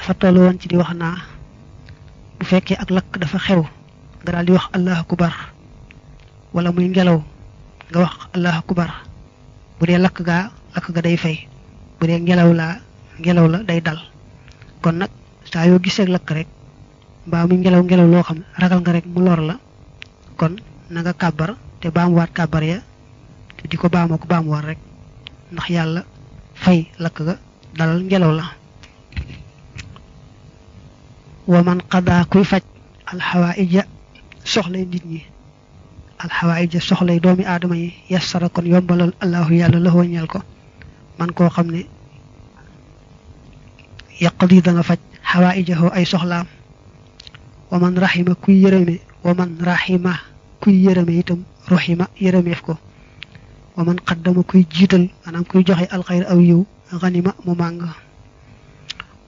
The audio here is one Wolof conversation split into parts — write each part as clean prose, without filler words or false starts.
dafa tollu woon ci di wax naa bu fekkee ak lakk dafa xew nga daal di wax allahu akbar wala muy ngelaw nga wax allahu akbar bu dee lakk ga day fay bu dee ngelaw la day dal kon nag saa yoo gisee lakk rek mbaa muy ngelaw loo xam ragal nga rek mu lor la kon na nga kàbbar te baamuwaat kàbbar ya te di ko baamuwaat rek ndax yàlla fay lakk ga dalal ngelaw la wa man qada kuy faj alxawaïja soxlay nit ñi alxawaïja soxlay doomi aadama yi yassara kon yombalal allahu yàlla la ñeel ko man koo xam ne yaqdi dana faj xawaïjahu ay soxlaam wa man rahima kuy yërëme itam ruhima yërëmeef ko wa man qaddama kuy jiital maanaam kuy joxe alxayr aw yiw ganima mu màng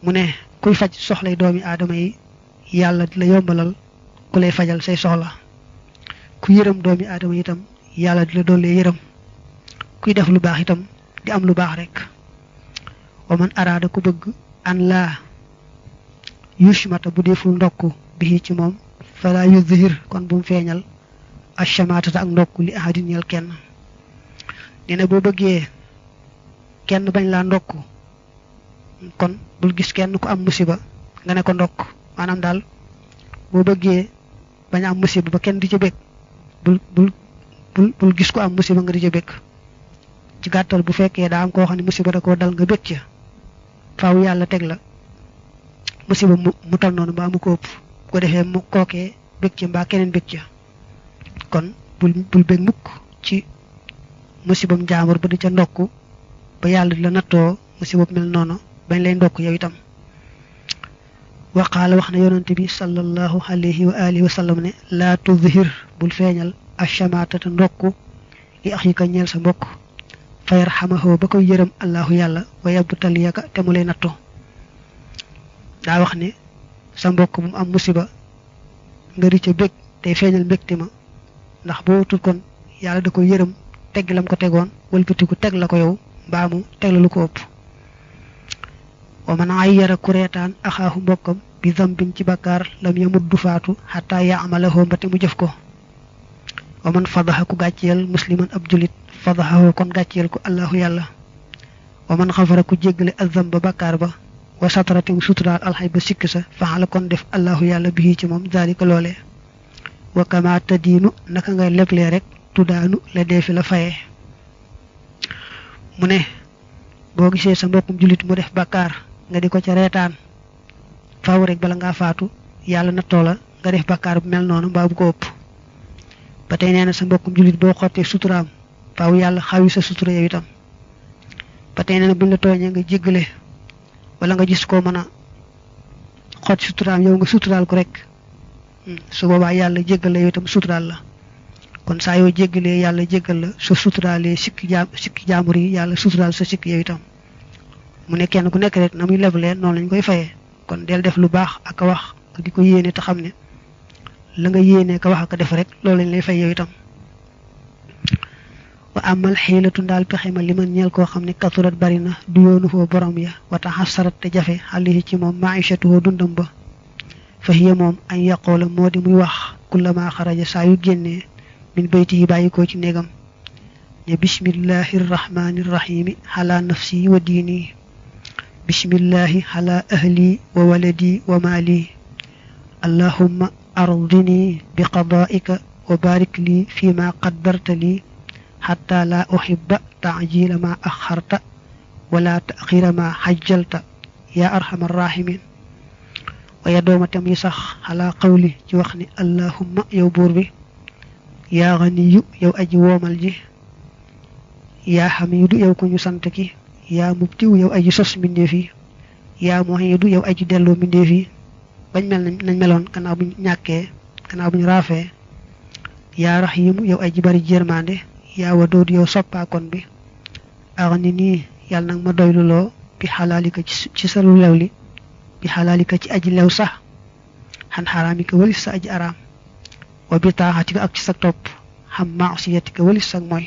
mu ne kuy faj soxlay doomi aadama yi yàlla di la yombalal ku lay fajal say soxla ku yërëm doomi aadama yi itam yàlla di la dollee yërëm kuy def lu baax itam di am lu baax rek wa man araada ku bëgg an laa yushmata bu deful ndokk bi ci moom fala yuzhir kon bu mu feeñal ashamatata ak ndokk li ahadin ñeel kenn nee na boo bëggee kenn bañ laa ndokk kon bul gis kenn ku am musiba nga ne ko ndokk maanaam daal boo bëggee bañ am musiba ba kenn di ci bëgg bul gis ko am musiba nga di ci bëgg ci gàttal bu fekkee daa am koo xam ne musiba da koo dal nga bëgg ca faaw yàlla teg la musiba mu tal noonu mbaa mu ko ëpp ko defee mu kookee bëgg ca mbaa keneen bëgg ca kon bul bëgg mukk ci musibam jaambur ba di ca ndokk ba yàlla di la nattoo musiba mel noonu bañ lay ndokk yow itam waqaala wax na yonante bi sallallahu alayhi wa alihi wa sallam ne laa tuzhir bul feeñal ashamatata ndokk yi ax yi ka ñeel sa mbokk fa yarhamahu ba koy yërëm allahu yàlla wa yabtaliyaka te mu lay nattu daa wax ne sa mbokk bu mu am musiba nga di ca bég tey feeñal mbégte ma ndax boo tul kon yàlla da koy yërëm tegg lam ko tegoon wëlbatiku teg la ko yow mbaa mu teg la lu ko ëpp wa man ayyara kureetaan axaahu mbokkam bi zambin ci bakkaar lam yamut du faatu xataa yaamalahu mbate mu jëf ko wa man fadaxa ku gàcceel musliman ab julit fadaxahu kon gàcceel ko allahu yàlla wa man xafara ku jéggale azamba bakkaar ba wa satarate mu suturaal alxay ba sikk sa faxala kon def allahu yàlla bii ci moom zalika loolee wa kama tadiinu naka ngay leblee rek tuddaanu la deefi la fayee mu ne boo gisee sa mbokkum julit mu def bakkaar nga di ko ca reetaan faaw rek bala ngaa faatu yàlla nattoo la nga def bakkaar bu mel noonu mbaa bu ko ëpp ba tey nee na sa mbokkum julit boo xottee suturaam faaw yàlla xawi sa sutura yow itam ba tey nee na buñ la tooñee nga jéggale wala nga gis koo mën a xotti suturaam yow nga suturaal ko rek su boobaa yàlla jéggal la yow itam suturaal la kon saa yoo jéggalee yàlla jéggal la soo suturaalee sikki jaamur yi yàlla suturaal sa sikki yow itam mu ne kenn ku nekk rek na muy leblee noonu lañ koy fayee kon del def lu baax ak a wax di ko yéene te xam ne la nga yéene ka wax ak a def rek loolu lañ lay fay yow itam wa amal xiilatu ndaal pexe ma li man ñeel koo xam ne kasurat bari na du yoonu foo borom ya wata xasarat te jafe xalihi ci moom maishatuhu dundam ba fa hiya moom añ yaqoola moo di muy wax kullama xaraja saa yu génnee min bayti yi bàyyi ko ci néegam ne bismillahi rrahmani rrahimi ala nafsi wa diini bismillahi ala ahli wa waladi wa maali allahumma ardini bi qadaa'ika wa barik li fi ma qaddarta li xatta la uhibba taajila ma axarta wala taxira ma xajjalta ya arhamar rahimin waaye dooma tam yi sax ala qawli ci wax ni allahumma yow buur bi yaa ganiyu yow aji woomal ji yaa xamidu yow ku ñu sant ki yaa mubtiw yow aji sos mbindeef yi yaa muhidu yow aji delloo mbindeef yi bañ mel nañ meloon gannaaw buñ ñàkkee gannaaw buñ raafee yaa rahimu yow aji bari jërmande yaa wadood yow soppaakoon bi axni nii yàlla nag ma doyluloo bi xalaalika ci sa lu lew li bi xalaalika ci aji lew sax xan xaraamika walis sa aji araam wa bi taaxatika ak ci sa topp xam maasiyatika walis sa mooy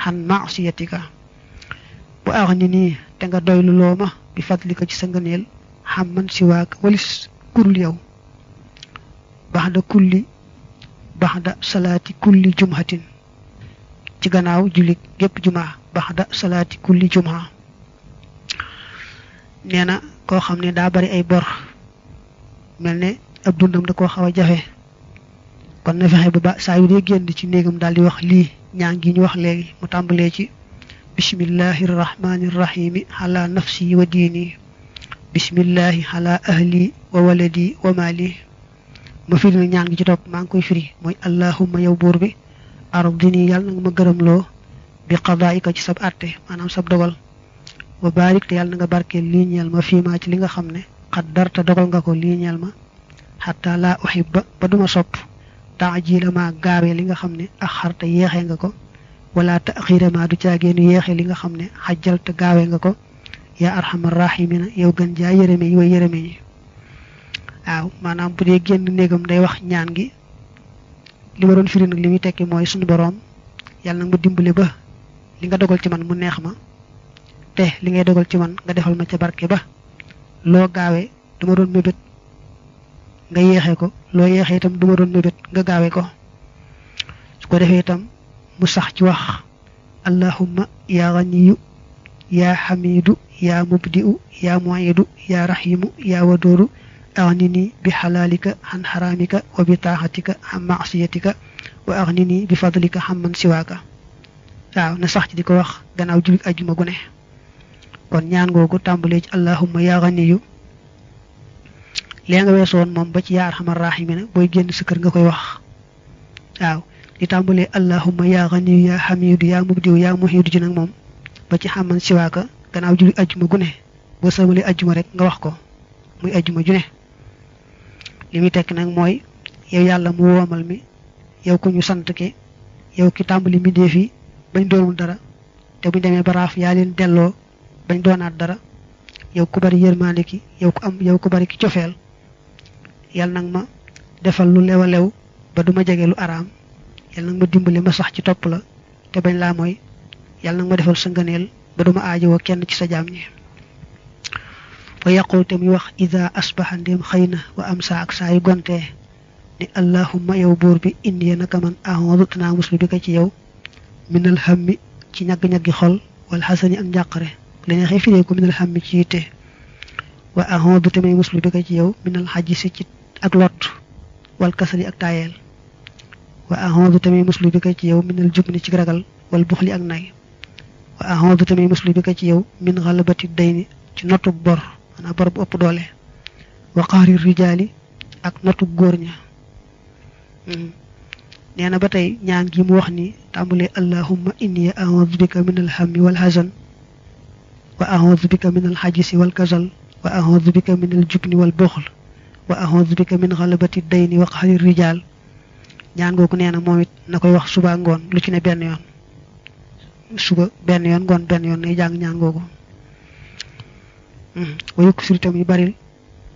xan maasiyatika bu axni nii te nga doyluloo ma bi fadlika ci sa ngëneel xamman siwaaka walis kurul yow baxda salaati kulli jumhatin ci gannaaw julli gépp jumaa baxda salaati kulli jumaa nee na koo xam ne daa bari ay bor mel ne ab dundam da koo xaw a jafe kon na fexe ba saa yu dee génn ci néegam daal di wax lii ñaan gi ñu wax léegi mu tàmbalee ci bismillahi rahmani rahimi ala nafsi wa diini bismillahi ala ahli wa waladi wa mali ma firi nag ñaan gi ci topp maa ngi koy firi mooy allahumma yow buur bi ardini yàlla na nga ma gërëmloo bi qadaika ci sab àtte maanaam sab dogal wa barik te yàlla na nga barkeel lii ñeel ma fii maa ci li nga xam ne qaddarta dogal nga ko lii ñeel ma xataa laa uhibba ba duma sopp taajila ma gaawee li nga xam ne axarta yeexee nga ko wala taxira ma du caageenu yeexee li nga xam ne xajjalta gaawee nga ko yaa arhamar rahimina yow gën jaa yërëme yi way yërëme yi waaw maanaam bu dee génn néegam day wax ñaan gi li ma doon firi nag li muy tekki mooy suñu boroom yàlla nag ma dimbale ba li nga dogal ci man mu neex ma te li ngay dogal ci man nga defal ma ca barke ba loo gaawee dama doon mébét nga yeexee ko loo yeexee itam duma doon mébét nga gaawee ko su ko defee itam mu sax ci wax allahumma ya ganiyu ya xamidu ya mubdi'u ya mu'idu ya rahimu ya wadoodu aghnini bi halalika an haramika wa bi taaxatika an ma'siyatika wa aghnini bi fadlika amman siwaaka waaw na sax ci di ko wax gannaaw jullit ajjuma gu ne kon ñaan googu tàmbalee ci allahumma ya ganiyu lee nga weesoon moom ba ci yaa arhamar raahimiina booy génn sa kër nga koy wax waaw di tàmbalee allahumma ya ganiyu ya hamidu ya mubdi'u ya mu'idu ji nag moom ba ci xamman siwaaka gannaaw jullit ajjuma gu ne boo samalee ajjuma rek nga wax ko muy ajjuma ju ne li muy tekk nag mooy yow yàlla mu woomal mi yow ku ñu sant ki yow ki tàmbali mi dee fi bañ doonul dara te buñ demee baraaf yaa leen delloo bañ doonaat dara yow ku bari yërmaande ki yow ku bari ki cofeel yàlla nag ma defal lu lew a lew ba duma jege lu araam yàlla nag ma dimbali ma sax ci topp la te bañ laa mooy yàlla nag ma defal sa ngëneel ba duma aajowoo kenn ci sa jaam ñi fa yaqul te muy wax ida asbaxa ndéem xëy na wa am saa ak saa yu gontee ni allahumma yow buur bi indi naka man ahodu tanaa muslu bi ko ci yow minal hammi ci ñagg-ñaggi xol wal xasani ak njàqare la neexee firee ko minal hammi ci yitte wa ahodu te may muslu bi ko ci yow minal xajisi ci ak lot wal kasali ak taayeel wa ahodu te may muslu bi ko ci yow minal jubni ci ragal wal buxli ak nay wa ahodu te may muslu bi ko ci yow min xalabati dayni ci notu bor maanaam bor bu ëpp doole wa qaari rijaali ak notu góor ña nee na ba tey ñaan gi mu wax ni tàmbalee allahumma inni a'udhu bika min alhammi wal hazan wa a'udhu bika min alhajisi wal kasal wa a'udhu bika min aljubni wal buxl wa a'udhu bika min ghalabati dayni wa qaari rijaal ñaan googu nee na moom it na koy wax suba ngoon lu ci ne benn yoon suba benn yoon ngoon benn yoon nay jàng ñaan googu wa yuksir tam yu baril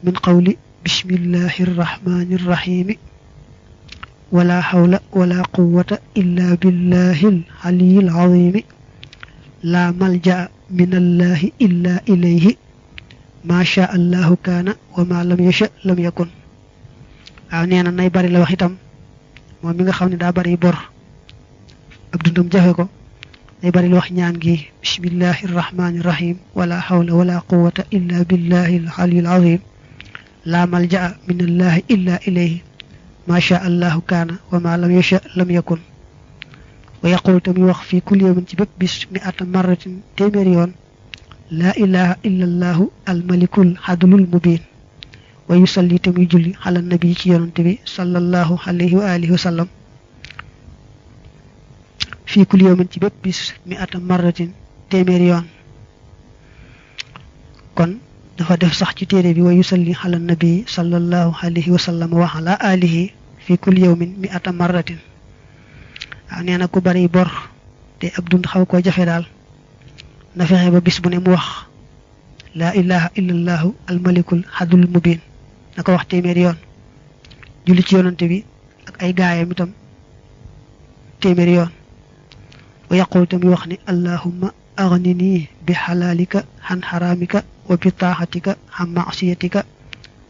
min qawli bismillahi rrahmani rrahimi wala hawla wala quwwata illa billahi al-aliyyil azimi la malja'a min allahi illa ilayhi ma sha allahu kaana wa ma lam yasha lam yakun waaw nee na nay bari la wax itam moom mi nga xam ne daa bari bor ak dundam jafe ko day bari la wax ñaan gi bismillahi rrahmani rrahim wala hawla wala quwwata illa billahi al-aliyyil azim la malja'a min allahi illa ilayhi ma sha allahu kaana wa ma lam yasha lam yakun wa yaqul tamit wax fii kulli yawmin ci bépp bis mi ata marratin téeméeri yoon laa ilaha illa allahu almalikul xadlul mubin wa yusalli tamit julli ala nabi ci yonante bi sallallahu alayhi wa alihi wa sallam fii kulli yawmin ci bépp bis mi ata marratin téeméeri yoon kon dafa def sax ci téere bi wa yusalli ala nabi sallallahu alayhi wa sallam wa ala alihi fi kulli yawmin mi ata marratin waaw nee na ku bari bor te ab dund xaw koo jafe daal na fexe ba bis bu ne mu wax laa ilaha illa allahu almalikul xadul mubin na ko wax téeméeri yoon julli ci yonante bi ak ay gaayam itam téeméeri yoon wa yaqul tamit wax ni allahumma aghnini bi halalika han haramika wa bi ta'atika ham ma'siyatika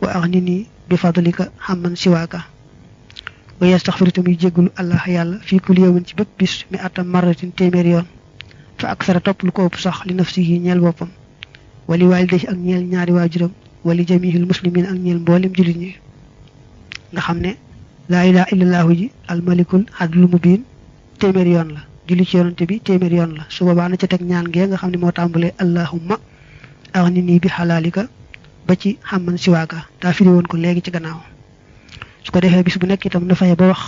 wa aghnini bi fadlika hamman siwaka wa yastaghfiru tamay jéggalu Allah yàlla fi kulli yawmin ci bépp bis mi atam marratin téeméer yoon fa aksara topp lu ko ëpp sax li nafsihi ñeel boppam wali waliday ak ñeel ñaari waajuram wali jamihil muslimin ak ñeel mboolem julit ñi nga xam ne la ilaha illallah ji al malikul adlu mubin téeméer yoon la julli ci yonante bi téeméer yoon la su boobaa na ca teg ñaan gee nga xam ne moo tàmbalee allahumma aghnini bi halalika ba ci hamman siwaaka daa firi woon ko léegi ci gannaaw su ko defee bis bu nekk itam na fexe ba wax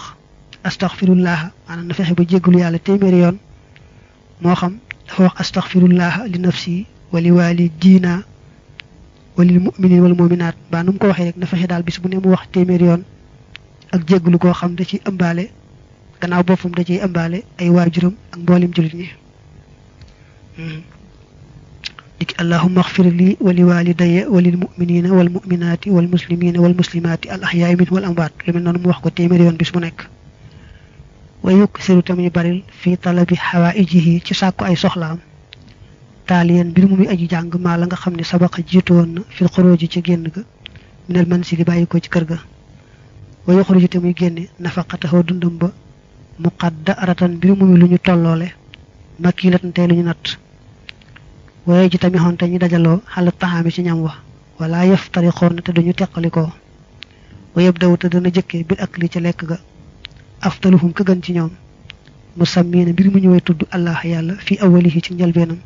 astaghfirullah maanaam na fexe ba jéggalu yàlla téeméer yoon moo xam dafa wax astaghfirullah li nafsi wa li walidina wa lil mu'minin wal mu'minat ba num ko waxee rek na fexe daal bis bu ne mu wax téeméer yoon ak jéggalu koo xam da ci ëmbaale gannaaw boppam da ciy ëmbaale ay waajuram ak mboolem julit ñi dik allahumma ighfir li wa li walidayya wa lil mu'minina wal mu'minati wal muslimina wal muslimati al ahya'i minhum wal amwat lu mel noonu mu wax ko téeméer yoon bis bu nekk wa yuksiru tamit baril fi talabi hawaijihi ci sàkku ay soxlaam taaliyan mbir mu muy aji jàng maa la nga xam ne sabaqa jiitu woon na fil xuruji ci génn ga minal mansili bàyyi ko ci kër ga wa yuxruju te muy génne nafaqatahu dundam ba muqaddaratan mbir mu muy lu ñu tolloole makilatan tey lu ñu natt waaye ji tamit xonte ñu dajaloo xala taxaami ci ñam wa wala yaftariqoon te duñu teqalikoo wa yabdaw te dana jëkke bil akli ci lekk ga afdaluhum ka gën ci ñoom musammiina mbir mu ñu way tudd allah yàlla fi awalihi ci njëlbeenam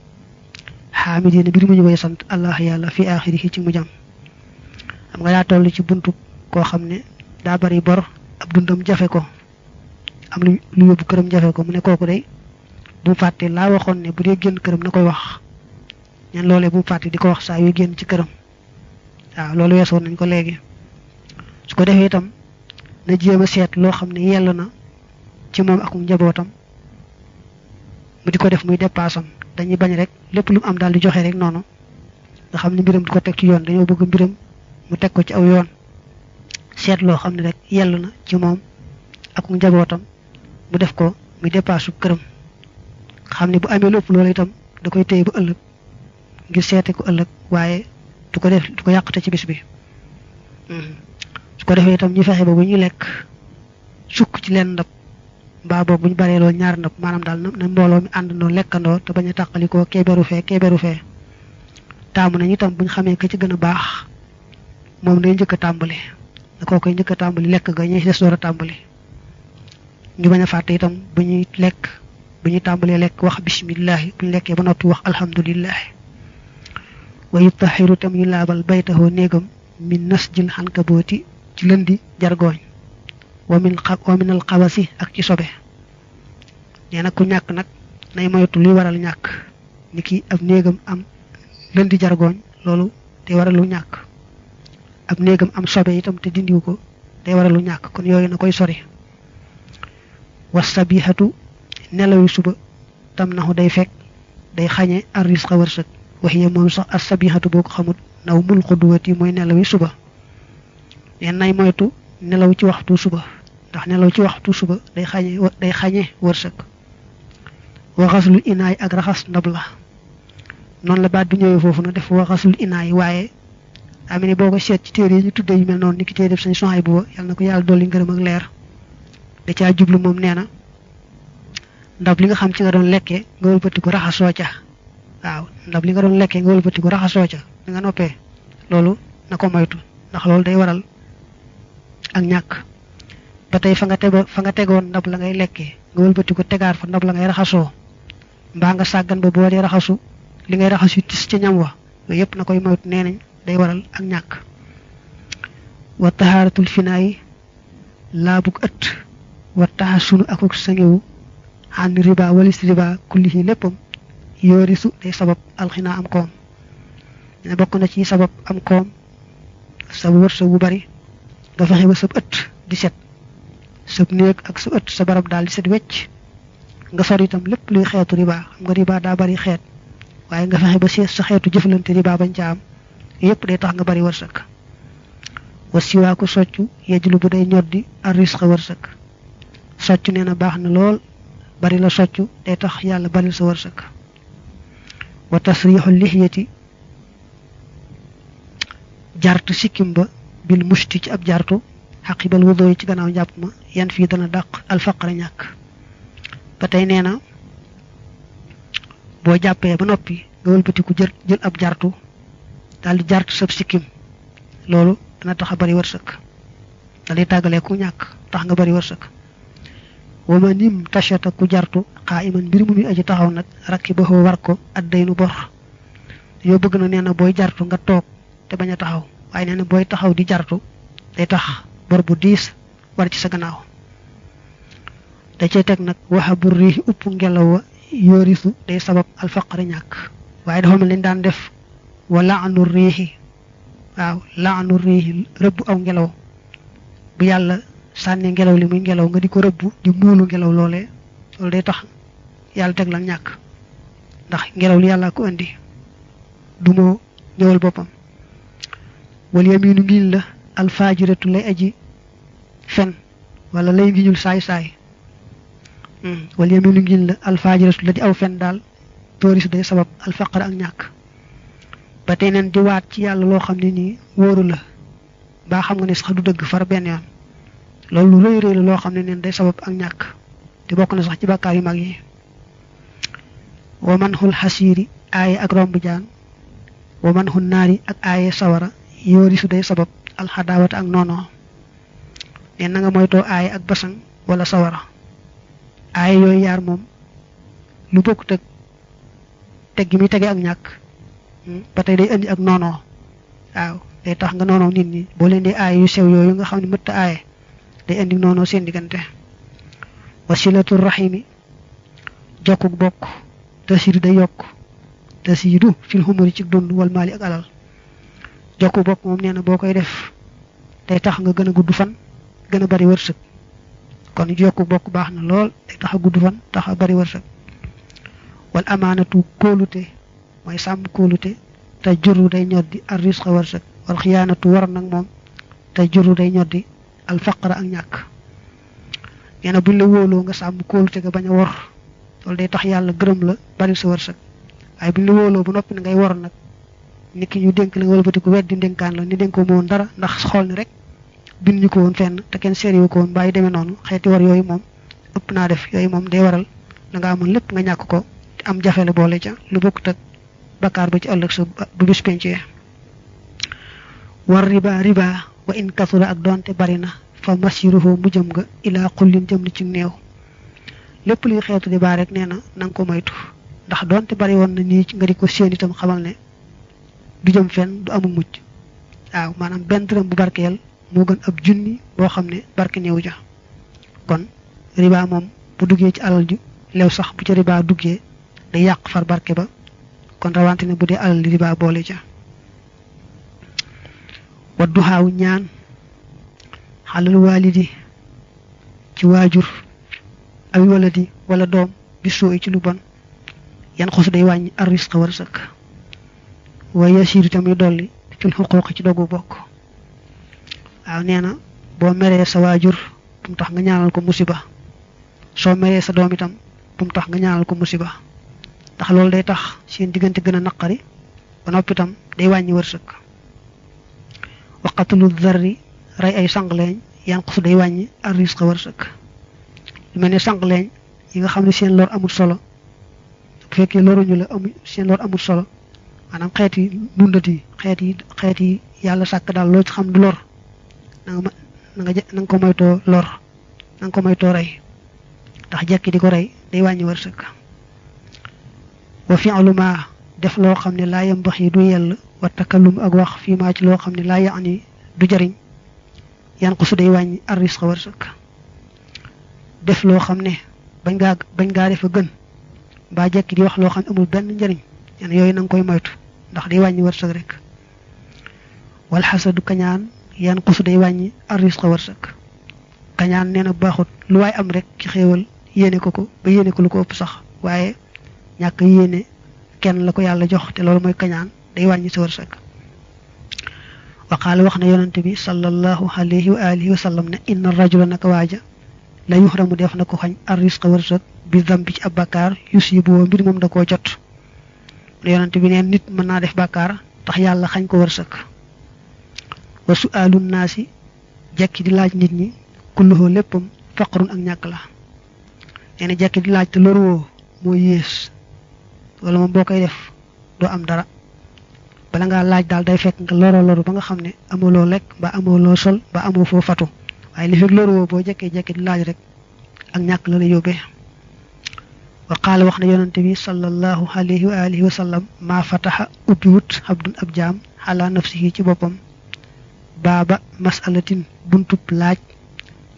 xaamidiina mbir mu ñu way sant allah yàlla fi axirihi ci mujjam xam nga daa toll ci buntu koo xam ne daa bari bor ab dundam jafe ko am lu yóbbu këram jafe ko mu ne kooku day bu fàtte laa waxoon ne bu dee génn këram na koy wax ñan loolee bu fàtte di ko wax saa yu génn ci këram waaw loolu weesoon nañ ko léegi su ko defee itam na jéem a seet loo xam ne yell na ci moom ak njabootam mu di ko def muy dépassam dañuy bañ rek lépp lu mu am daal di joxe rek noonu nga xam ne mbiram di ko teg ci yoon dañoo bëgg mbiram mu teg ko ci aw yoon seet loo xam ne rek yell na ci moom ak njabootam mu def ko muy dépassu këram xam ne bu amee lépp loolu itam da koy téye ba ëllëg ngir seete ko ëllëg waaye du ko def du ko yàqate ci bis bi su ko defee itam ñu fexe ba bu ñu lekk sukk ci leen ndab mbaa boog bu ñu baree loolu ñaar ndab maanaam daal na mbooloo mi àndandoo lekkandoo te bañ a tàqalikoo keeberu fee taamu nañu itam bu ñu xamee ka ci gën a baax moom day njëkk a tàmbali da koo koy njëkk a tàmbali lekk ga ñi des door a tàmbali ñu bañ a fàtte itam bu ñuy lekk bu ñuy tàmbalee lekk wax bismillahi bu ñu lekkee ba noppi wax alhamdulillahi wa yutahiru tam ñu laabal baytahu néegam min nasjil xankabooti ci lëndi jargooñ wa min al xawasi ak ci sobe nee na ku ñàkk nag nay moytu luy waral ñàkk ni ki ab néegam am lëndi jargooñ loolu te waralu ñàkk ab néegam am sobe itam te dindiw ko te waralu ñàkk kon yooyu na koy sori wasabihatu nelawi suba tam naxu day fekk day xañe arrisqa wërsëg waxiye moom sax asabihatu boo ko xamut naw mul xuduwati mooy nelawi suba neen nay moytu nelaw ci waxtu suba ndax nelaw ci waxtu suba day xañe wërsëg waxaslul inaay ak raxas ndab la noonu la baat bi ñëwee foofu na def waxaslul inaay waaye amee ne boo ko seet ci téere yi ñu tudde yu mel noonu ni ki téere def sañ soxay bu ba yàlla na ko yàlla dolli ngërëm ak leer da caa jublu moom nee na ndab li nga xam ci nga doon lekkee nga wëlbati ko raxasoo ca waaw ndab li nga doon lekkee nga wëlbati ko raxasoo ca li nga noppee loolu na ko moytu ndax loolu day waral ak ñàkk ba tey fa nga tegoon ndab la ngay lekkee nga wëlbati ko tegaat fa ndab la ngay raxasoo mbaa nga sàggan ba boo dee raxasu li ngay raxasu tis ca ñam wa yooyu yëpp na koy moytu nee nañ day waral ak ñàkk wa tahaaratul finaayi laabug ëtt wa taxasunu akuk sangewu xan riba walis riba kullihi léppam yoorisu day sabab alxinaa am koom ne bokk na ci sabab am koom sa wërsëg bu bari nga fexe ba sab ëtt di set sab néeg ak sa ëtt sa barab daal di set wecc nga sori itam lépp luy xeetu riba xam nga riba daa bari xeet waaye nga fexe ba sa xeetu jëfalante riba bañ ca am yépp day tax nga bari wërsëg wa siwaaku soccu yejlu bu day ñoddi ar risqa wërsëg soccu nee na baax na lool bari la soccu day tax yàlla bari sa wërsëg wa tasrihul lihiyati jartu sikkim ba bil mushti ci ab jartu haqibal wudu ci gannaaw njàpp ma yan fii dana dàq al faqra ñàkk ba tey nee na boo jàppee ba noppi nga wëlbatiku jël ab jartu daal di jartu sab sikkim loolu dana tax a bari wërsëg dalay tàggalee ku ñàkk tax nga bari wërsëg wama nim tashata ku jartu qa'iman mbir mu muy aji taxaw nag rakki ba xoo war ko addaynu bor yoo bëgg na nee na booy jartu nga toog te bañ a taxaw waaye nee na booy taxaw di jartu day tax bor bu diis war ci sa gannaaw da cey teg nag waxa bu riixi upp ngelaw wa yoorisu day sabab alfaqari ñàkk waaye dafa mel ni daan def wa laanu riixi waaw laanu riixi rëbb aw ngelaw bu yàlla sànni ngelaw li muy ngelaw nga di ko rëbb di muulu ngelaw loolee loolu day tax yàlla teg la ñàkk ndax ngelaw li yàlla ko indi du moo ñëwal boppam wal yaminu ngiñ la alfajiratu lay aji fen wala lay ngiñul saay-saay wal yaminu ngiñ la alfajiratu la di aw fen daal toorisu day sabab alfaqar ak ñàkk ba tey neen di waat ci yàlla loo xam ne nii wóoru la baa xam nga ne sax du dëgg far benn yoon loolu lu rëy la loo xam ne neen day sabab ak ñàkk te bokk na sax ci bàkkaar yu mag yi wa man xul xasiiri aaye ak romb jaan wa man xul naari ak aaye sawara yoorisu day sabab alxadaawata ak noonoo ne na nga moytoo aaye ak basang wala sawara aaye yooyu yaar moom lu bokk teg gi muy tege ak ñàkk ba tey day indi ak noonoo waaw day tax nga noonoo nit ñi boo leen di aaye yu sew yooyu nga xam ne mëtta aaye day indi noonoo seen diggante wasilatu rahimi jokkuk bokk tasiidu day yokk tasiidu fil xumuri ci dund wal maali ak alal jokku bokk moom nee na boo koy def day tax nga gën a gudd fan gën a bari wërsëg kon jokku bokk baax na lool day tax a gudd fan tax a bari wërsëg wal amaanatu kóolute mooy sàmm kóolute te juru day ñoddi ar risqa wërsëg wal xiyaanatu war nag moom te juru day ñoddi al faqra ak ñàkk nee na buñ la wóoloo nga sàmm kóolute nga bañ a wor loolu day tax yàlla gërëm la bari sa wërsëg waaye buñ la wóoloo ba noppi na ngay wor nag nit ki ñu dénk la nga wëlbati ko weddi ndénkaan la ni dénkoo ma woon dara ndax xool ni rek bind ñu ko woon fenn te kenn seeriwu ko woon bàyyi demee noonu xeeti war yooyu moom ëpp naa def yooyu moom day waral la nga amoon lépp nga ñàkk ko te am jafe la boole ca lu bokkut ak bakkaar ba ci ëllëg sa bu bis pencee war riba wa in kasura ak doonte bari na fa masiruhu mu jëm nga ilaa xullin jëm ni ci néew lépp luy xeetu riba rek nee na nga ko moytu ndax doonte bari woon na nii nga di ko séen itam xamal ne du jëm fenn du amu mujj waaw maanaam benn dërëm bu barkeel moo gën ab junni boo xam ne barke néew ja kon riba moom bu duggee ci alal ju lew sax bu ci riba duggee day yàq far barke ba kon rawante ne bu dee alal li riba boole ja waddu xaaw ñaan xalal waalidi ci waajur aw waladi wala doom bi sooy ci lu bon yan xosu day wàññi ar risqa wërsëg waaye yasiiru tamit dolli fil xuquuq ci dogu bokk waaw nee na boo meree sa waajur bu mu tax nga ñaanal ko musiba soo meree sa doom itam bu mu tax nga ñaanal ko musiba ndax loolu day tax seen diggante gën a naqari ba noppi itam day wàññi wërsëg waqatulu zarri rey ay sangleeñ yan xusu day wàññi ar risqa wërsëg lu mel ne sangleeñ yi nga xam ne seen lor amul solo bu fekkee loruñu la amul seen lor amul solo maanaam xeet yi dundat yi xeet yi yàlla sàkk daal loo ci xam du lor na nga ko moytoo lor na nga ko moytoo rey ndax jekki di ko rey day wàññi wërsëg wa fi'lu ma def loo xam ne laa yambaxi du yell wa takallum ak wax fii maa ci loo xam ne laa yaani du jariñ yan ko su day wàññi ar risqa wërsëg def loo xam ne bañ ngaa def a gën mbaa jekki di wax loo xam ne amul benn njariñ yan yooyu na nga koy moytu ndax day wàññi wërsëg rek wal xasadu kañaan yan xusu day wàññi ar risqa wërsëg kañaan nee na baaxut lu waay am rek ci xéewal yéene ko ba yéene ko lu ko ëpp sax waaye ñàkk yéene kenn la ko yàlla jox te loolu mooy kañaan day wàññi sa wërsëg waqaala wax na yonante bi sallallahu alayhi wa alihi wa sallam ne inna rajula naka waaja la yuxramu def na ko xañ ar risqa wërsëg bi dambi ci ab bakkaar yusibu mbir moom da koo jot yonent bi neen nit mën naa def bàkkaar tax yàlla xañ ko wërsëg wa su'aalun naasi jekki di laaj nit ñi kulluhu léppam faqrun ak ñàkk la nee na jekki di laaj te loruwoo moo yées wala moom boo koy def doo am dara bala ngaa laaj daal day fekk nga loru ba nga xam ne amuloo lekk ba amuloo sol ba amoo foo fatu waaye li fekk loruwoo boo jekkee jekki di laaj rek ak ñàkk la la yóbbee wa qaala wax na yonante bi sallallahu alayhi wa alihi wa sallam maa fataxa ubbiwut abdun ab jaam ala nafsihi ci boppam baaba masalatin buntub laaj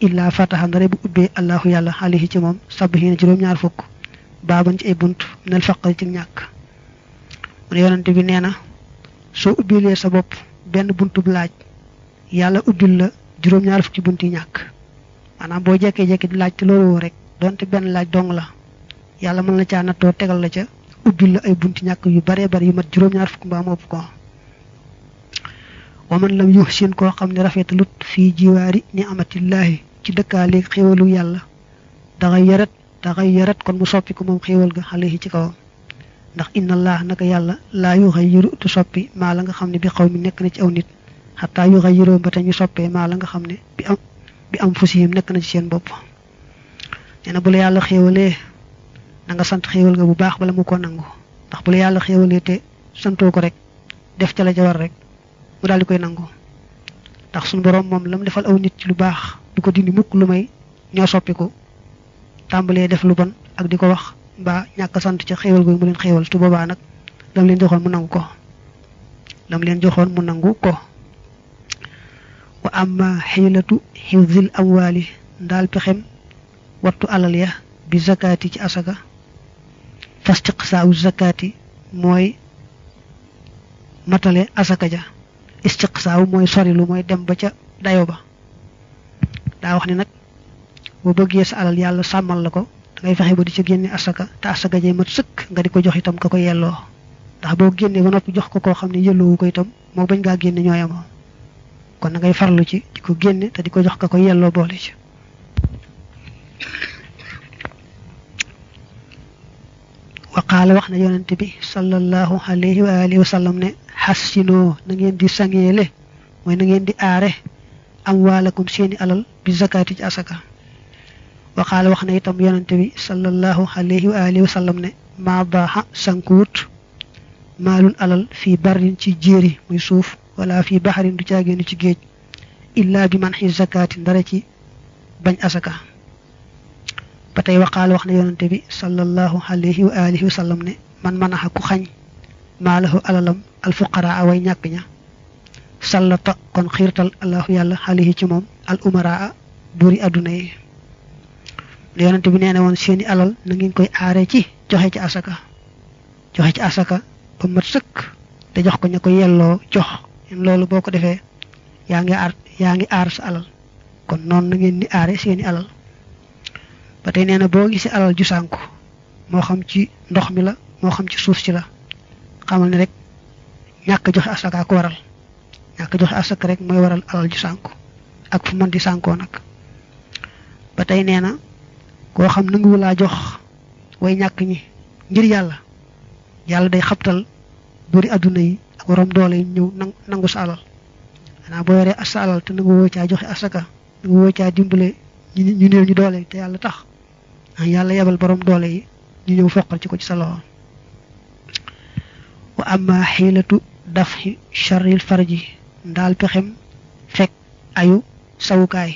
illaa fataxa ndare bu ubbee allahu yàlla alayhi ci moom sabihiina juróom-ñaar fukk baaban ci ay bunt minal faqri ci ñàkk mu ne yonante bi nee na soo ubbilee sa bopp benn buntub laaj yàlla ubbil la juróom-ñaar fukki bunt yi ñàkk maanaam boo jekkee-jekki di laaj te loolu rek donte benn laaj dong la yàlla mën la caa nattoo tegal la ca ubbil la ay bunti ñàkk yu baree bari yu mat juróom-ñaar fukk mbaa mu ëpp ko wa man lam yuhsin koo xam ne rafetalut fii jiwaari ni amatillaahi ci dëkkaaleeg xéewalu yàlla daxay yarat kon mu soppi ko moom xéewal ga alayhi ci kawam ndax inna allah naka yàlla laa yuxayyiru tu soppi maa la nga xam ne bi xaw mi nekk na ci aw nit xataa yuxayyiroo ba te ñu soppee maa la nga xam ne bi am fusihim nekk na ci seen bopp nee na bu la yàlla xéewalee na nga sant xéewal ga bu baax bala mu ko nangu ndax bu la yàlla xéewalee te santoo ko rek def ca la ca war rek mu daal di koy nangu ndax suñu borom moom lam defal aw nit ci lu baax du ko dindi mukk lu may ñoo soppi ko tàmbalee def lu bon ak di ko wax mbaa ñàkk sant ca xéewal googu mu leen xéewal tu boobaa nag lam leen joxoon mu nangu ko wa amma xiilatu xifzil amwaali ndaal pexem wattu alal ya bi zakaati ci asaka fastiqsaawu zakaati mooy matale asaka ja istiqsaawu mooy sorilu mooy dem ba ca dayo ba daa wax ni nag boo bëggee sa alal yàlla sàmmal la ko dangay fexe ba di ca génne asaka te asaka jay mat sëkk nga di ko jox itam ka ko yelloo ndax boo génnee ba noppi jox ko koo xam ne yelloowu ko itam moo bañ ngaa génne ñooyamoo kon na ngay farlu ci di ko génne te di ko jox ka ko yelloo boole ci waqaala wax na yonente bi sallallahu alayhi wa alihi wa sallam ne xassinoo na ngeen di sangeele mooy na ngeen di aare amwaalakum seeni alal bi zakaati ci asaka waqaala wax na itam yonente bi sallallahu alayhi wa alihi wa sallam ne maa baaxa sankuwut maalun alal fii barrin ci jéeri muy suuf wala fii baxarin du caagéenu ci géej illaa bi man xi zakaati ndara ci bañ asaka ba tey waqaal wax na yonante bi sallallahu alayhi wa alihi wa sallam ne man manaxa ku xañ maalahu alalam alfuqaraa way ñàkk ña sallata kon xiirtal allahu yàlla alayhi ci moom al umaraa buuri adduna yi li yonante bi nee na woon seeni alal na ngeen koy aare ci joxe ci asaka ba mat sëkk te jox ko ña ko yelloo jox loolu boo ko defee yaa ngi aar sa alal kon noonu na ngeen di aare seeni alal ba tey nee na boo gisee alal ju sànku moo xam ci ndox mi la moo xam ci suuf si la xamal ne rek ñàkk joxe asaka ko waral ñàkk joxe asaka rek mooy waral alal ju sànku ak fu mën di sànkoo nag ba tey nee na koo xam nanguwu laa jox way ñàkk ñi ngir yàlla day xabtal buri adduna yi ak waroom doole yi ñëw nangu sa alal xanaa boo yoree sa alal te nangu woo caa joxe asaka nangu woo caa dimbale ñu néew ñu doole te yàlla tax yàlla yebal borom doole yi ñu ñëw foqal ci ko ci sa loxo wa amma xiilatu dafhi sharril farji ndaal pexem fekk ayu sawukaay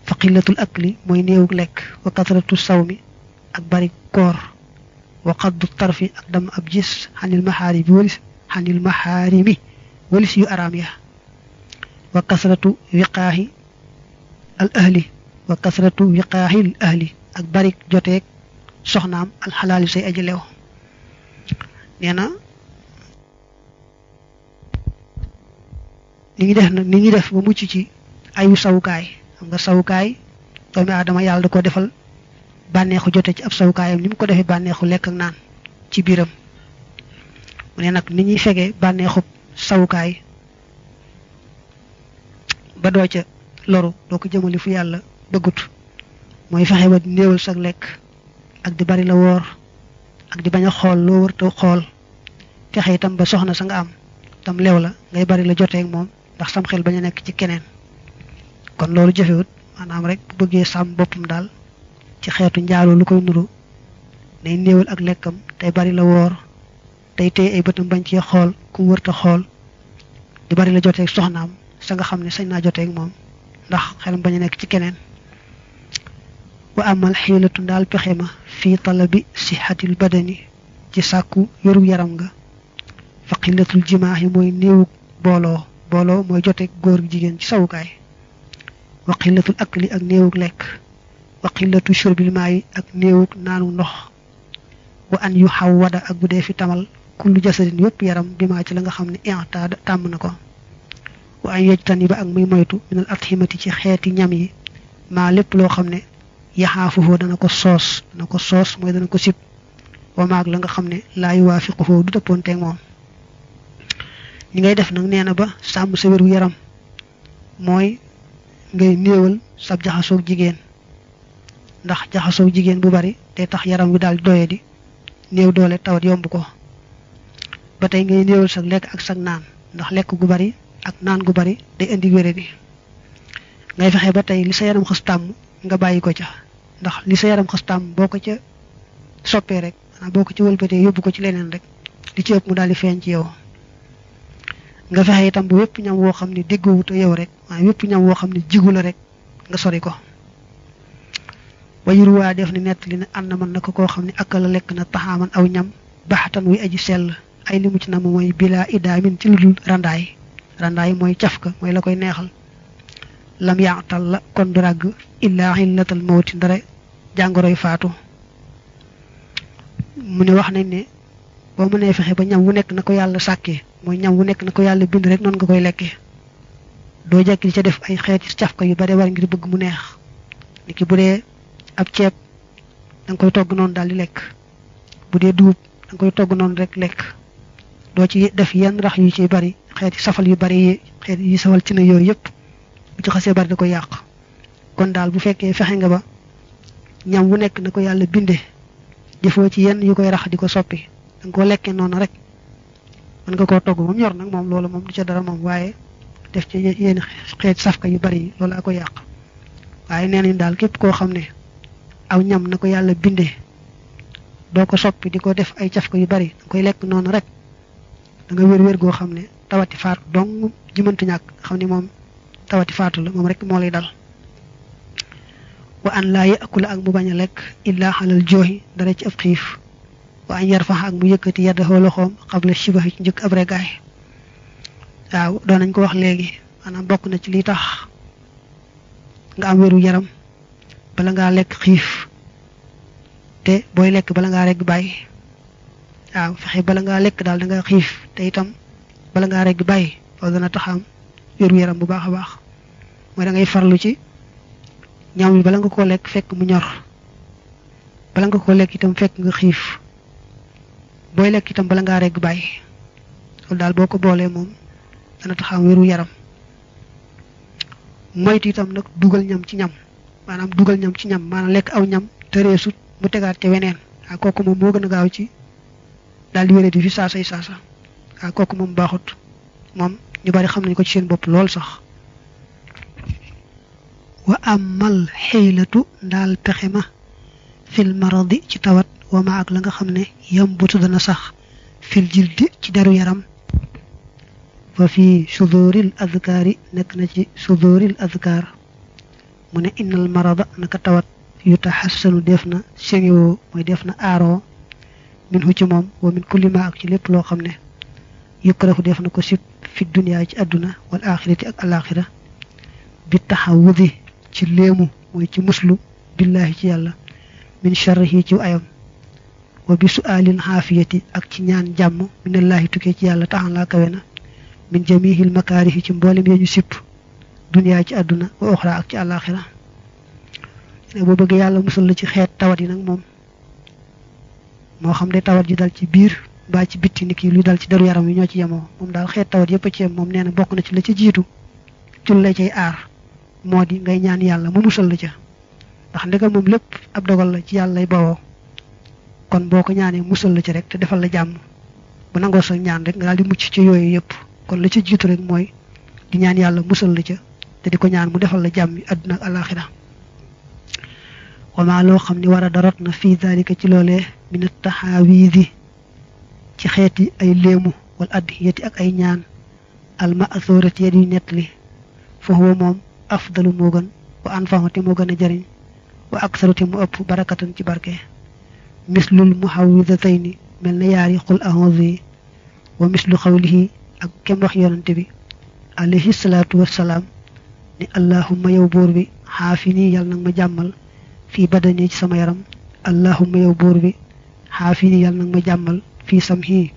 fa qillatul akli mooy néewug lekk wa kasratu sawmi ak bari koor wa qaddu tarfi ak dam ab gis xanil maxaarimi walis yu araam ya wa kasratu wiqaahi al ahli ak bari joteeg soxnaam alxalaali say aji leew nee na ni ñuy def ba mucc ci ayu sawukaay xam nga sawukaay doomi aadama yàlla da ko defal bànneexu jote ci ab sawukaayam ni mu ko defee bànneexu lekk ak naan ci biiram mu ne nag ni ñuy fegee bànneexu sawukaay ba doo ca loru doo ko jëmali fu yàlla bëggut mooy fexe ba di néewal sag lekk ak di bari la woor ak di bañ a xool loo wërta xool fexe itam ba soxna sa nga am tam lew la ngay bari la jotee ak moom ndax sam xel bañ a nekk ci keneen kon loolu jëfewut maanaam rek bu bëggee sàmm boppam daal ci xeetu njaaloo lu koy nuru day néewal ak lekkam tey bari la woor tey téye ay bëtam bañ ci xool ku wërta xool di bari la jotee ak soxnaam sa nga xam ne sañ naa jotee ak moom ndax xelam bañ a nekk ci keneen wa amal xiilatu daal pexe ma fii talabi sixatil badani ci sàkku yoru yaram nga fa xillatul jimaahi mooy néewug booloo mooy joteeg góor gi jigéen ci sawukaay wa xillatul akli ak néewug lekk wa xillatu shurbil maayi ak néewug naanu ndox wa an yu xaw wada ak bu dee fi tamal kullu jasadin yépp yaram bi maa ci la nga xam ne intaada tàmm na ko wa an yejtani ba ak muy moytu minal atximati ci xeeti ñam yi maa lépp loo xam ne yaxaafuhoo dana ko soos mooy dana ko sib wa maag la nga xam ne laa yuwaafiquhoo du dëppoonteeg moom ñi ngay def nag nee na ba sàmm sa wéru yaram mooy ngay néewal sab jaxasoog jigéen ndax jaxasoog jigéen bu bari te tax yaram wi daal doye di néew doole tawat yomb ko ba tey ngay néewal sag lekk ak sag naan ndax lekk gu bari ak naan gu bari day indi wéré di ngay fexe ba tey li sa yaram xas tàmm nga bàyyi ko ca ndax li sa yaram xas tàmm boo ko ca soppee rek maanaam boo ko ci wëlbatee yóbbu ko ci leneen rek li ci ëpp mu daal di feeñ ci yow nga fexe itam bu wépp ñam woo xam ne déggoowut yow rek waaye wépp ñam woo xam ne jigu la rek nga sori ko wayur waa def ni nett li ne ànd na mën na ko koo xam ne akala lekk na taxaaman aw ñam baxatan wuy aji sell ay li mu ci nam mooy bilaa idaamin ci lu dul randaay mooy cafka mooy la koy neexal lam yaatal la kon du ràgg illaa xillatal mawti ndare jàngoroy faatu mu ne wax nañ ne boo mënee fexe ba ñam wu nekk na ko yàlla sàkkee mooy ñam wu nekk na ko yàlla bind rek noonu nga koy lekkee doo jekk di ca def ay xeeti cafka yu bare war ngir bëgg mu neex niki bu dee ab ceeb da nga koy togg noonu daal di lekk bu dee dugub da nga koy togg noonu rek lekk doo ci def yenn rax yu ci bari xeeti safal yu bari yi xeeti yi safal ci na yooyu yëpp bu ci xasee bari da koy yàq kon daal bu fekkee fexe nga ba ñam wu nekk na ko yàlla bindee defoo ci yenn yu koy rax di ko soppi da nga koo lekkee noonu rek mën nga koo togg moom ñor nag moom loolu moom du ca dara moom waaye def ci yenn xeeti safka yu bari yi loolu a ko yàq waaye nee nañ daal képp koo xam ne aw ñam na ko yàlla bindee doo ko soppi di ko def ay cafka yu bari da koy lekk noonu rek da nga wér goo xam ne tawati faatu dong ji mënta ñàkk xam ne moom tawati faatu la moom rek moo lay dal wa an laa yakula ak mu bañ a lekk illaa xalal jooxi dara ci ab xiif wa an yarfax ak mu yëkkati yaddaxoo loxoom xabla shibahi ci njëkk ab regaay waaw doon nañ ko wax léegi maanaam bokk na ci li tax nga am wéru yaram bala ngaa lekk xiif te booy lekk bala ngaa regg bàyyi waaw fexe bala ngaa lekk daal da nga xiif te itam bala ngaa regg bàyyi loolu dana taxam wéru yaram bu baax a baax mooy da ngay farlu ci ñam bi bala nga ko lekk fekk mu ñor bala nga ko lekk itam fekk nga xiif booy lekk itam bala ngaa regg bàyyi loolu daal boo ko boolee moom dana taxam wéru yaram moytu itam nag dugal ñam ci ñam maanaam dugal ñam ci ñam maanaam lekk aw ñam te reesut mu tegaat ca weneen waaw kooku moom moo gën a gaaw ci daal di wéré di fi saasay saasa waaw kooku moom baaxut moom ñu bari xam nañ ko ci seen bopp lool sax wa amal xiilatu ndaal pexe ma fil maradi ci tawat wa ma ak la nga xam ne yambutu dana sax fil jildi ci deru yaram fa fi suduril adkaari nekk na ci suduril adkaar mu ne innal marada naka tawat yu taxassanu def na sengewoo mooy def na aaroo min hu ci moom wa min kulli ma ak ci lépp loo xam ne yukrahu def na ko sib fi dunya ci àdduna wal axirati ak alaxira bi taxawudi ci léemu mooy ci muslu billahi ci yàlla min sharrihi ci ayam wa bi su'alil xaafiyati ak ci ñaan jàmm minallahi tukkee ci yàlla taxan kawe na min jamihil makaarihi ci mboolem ya ñu sipp dunya ci àdduna wa oxra ak ci alaxira boo bëgg yàlla musal la ci xeet tawat yi nag moom moo xam ne tawat ji dal ci biir mbaa ci bitti ni ki lu dal ci deru yaram yi ñoo ci yemoo moom daal xeet tawat yëpp a ci yem moom nee na bokk na ci la ca jiitu ci la cay aar moo di ngay ñaan yàlla mu musal la ca ndax ndegam moom lépp ab dogal la ci yàlla lay bawoo kon boo ko ñaanee musal la ci rek te defal la jàmm bu nangoo sa ñaan rek nga daal di mucc ci yooyu yëpp kon la ci jiitu rek mooy di ñaan yàlla musal la ca te di ko ñaan mu defal la jàmmi àdduna ak alaxira wama loo xam ni war a darot na fii dalika ci loolee minat taxaawiidi ci xeeti ay léemu wal addiyati ak ay ñaan al ma'thurati yu nettali fa huwa moom afdalu moo gën wa anfahu te moo gën a jariñ wa aksaru te mu ëpp barakatan ci barke mislul muhawwidatayni mel na yaari qul a'udhu yi wa mislu qawlihi ak kem wax yonante bi alayhi salaatu wassalaam ni allahumma yow buur bi xaafini yàlla nag ma jàmmal fii badani ci sama yaram allahumma yow buur bi xaafini yàlla nag ma jàmmal fii samhi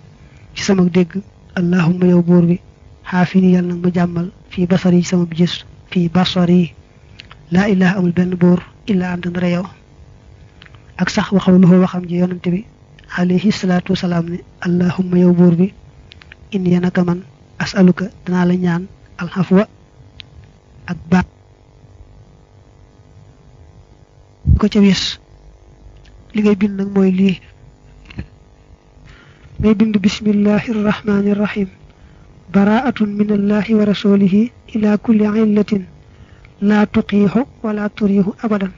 ci sama dégg allahumma yow buur bi xaafini yàlla nag ma jàmmal fii basari ci sama gis fii basari laa ilaha amul benn buur illa anta ndara yow ak sax waxawluhu waxam ji yonante bi alayhi salaatu wasalaam ne allahumma yow buur bi inni naka man asaluka danaa la ñaan alxafwa ak baat ko ca wis li ngay bind nag mooy lii ngay bind bismillahi irrahmani irrahim baraatun min allahi wa rasulihi ila kulli illatin la tuqiixu wala turiixu abadan